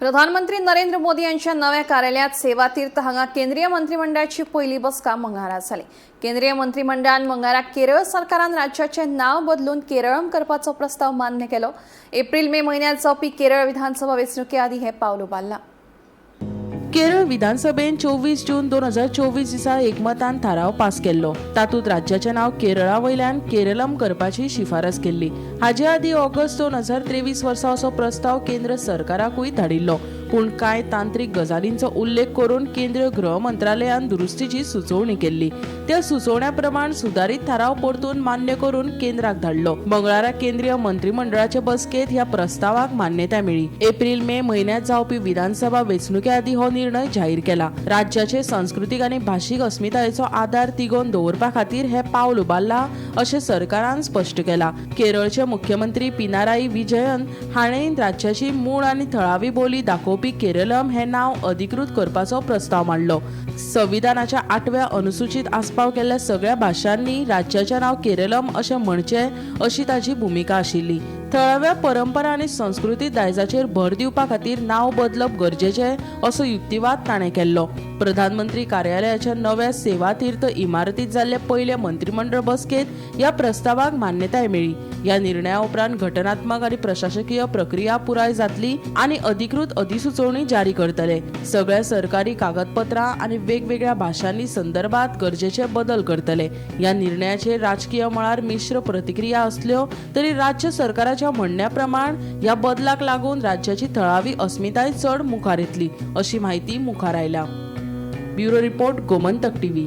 प्रधानमंत्री नरेंद्र मोदी यांच्या नव्या कार्यालयात सेवातीर्थ हांगा केंद्रीय मंत्रिमंडळाची पयली बसका मंगळारा जाली. केंद्रीय मंत्रिमंडळान मंगळारा केरळ सरकारान राज्याचे नाव बदलून केरळम करपाचो प्रस्ताव मान्य केलो. एप्रिल मे म्हयन्यात जावपी केरळ विधानसभा वेंचणुके आदी हें पावल उबारलां. केरळ विधानसभेन 24 जून 2024 दिसा एकमतान थाराव पास केल्लो. तातूंत राज्याचें नांव केरळा वयल्यान केरलम करपाची शिफारस केल्ली. हाचे आदीं ऑगस्ट 2023 वर्सा असो प्रस्ताव केंद्र सरकाराकूय धाडिल्लो, पूण कांय तांत्रीक गजालींचो उल्लेख करून केंद्रीय गृह मंत्रालयान दुरुस्तीची सुचोवणी केल्ली. त्या सुचोवण्या प्रमाण सुदारीत थाराव परतून मान्य करून केंद्राक धाडलो. मंगळारा केंद्रीय मंत्रिमंडळाचे बसकेंत ह्या प्रस्तावाक मान्यताय मेळ्ळी. एप्रिल मे म्हयन्यांत जावपी विधानसभा वेंचणुके आदीं हो निर्णय जाहीर केला. राज्याचे संस्कृतीक आनी भाशीक अस्मितायेचो आदार तिगोवन दवरपा खातीर हें पावल उबारलां अशें सरकारान स्पश्ट केलां. केरळचे मुख्यमंत्री पिनाराई विजयन हाणें राज्याची मूळ आनी थळावी बोली दाखोवपी केरलम हें नांव अधिकृत करपाचो प्रस्ताव मांडलो. संविधानाच्या 8व्या अनुसुचीत आस्पाव केल्ल्या सगळ्या भाशांनी राज्याचें नांव केरलम अशें म्हणचें अशी ताची भुमिका आशिल्ली. थळाव्या परंपरा आनी संस्कृती दायजाचेर भर दिवपा खातीर नांव बदलप गरजेचें असो युक्तिवाद ताणें केल्लो. प्रधानमंत्री कार्यालयाच्या नव्या सेवातीर्थ इमारतींत जाल्ले पयले मंत्रिमंडळ बसकेंत ह्या प्रस्तावाक मान्यताय मेळ्ळी. ह्या निर्णया उपरांत घटनात्मक आनी प्रशासकीय प्रक्रिया पुराय जातली आनी अधिकृत अधिसुचोवणी जारी करतले. सगळ्या सरकारी कागदपत्रां आनी वेगवेगळ्या भाशांनी संदर्भात गरजेचे बदल करतले. ह्या निर्णयाचेर राजकीय मळार मिश्र प्रतिक्रिया आसल्यो तरी राज्य सरकाराच्या म्हणण्या प्रमाण ह्या बदलाक लागून राज्याची थळावी अस्मिताय चड मुखार येतली अशी माहिती मुखार आयल्या. Bureau report, Gomantak TV.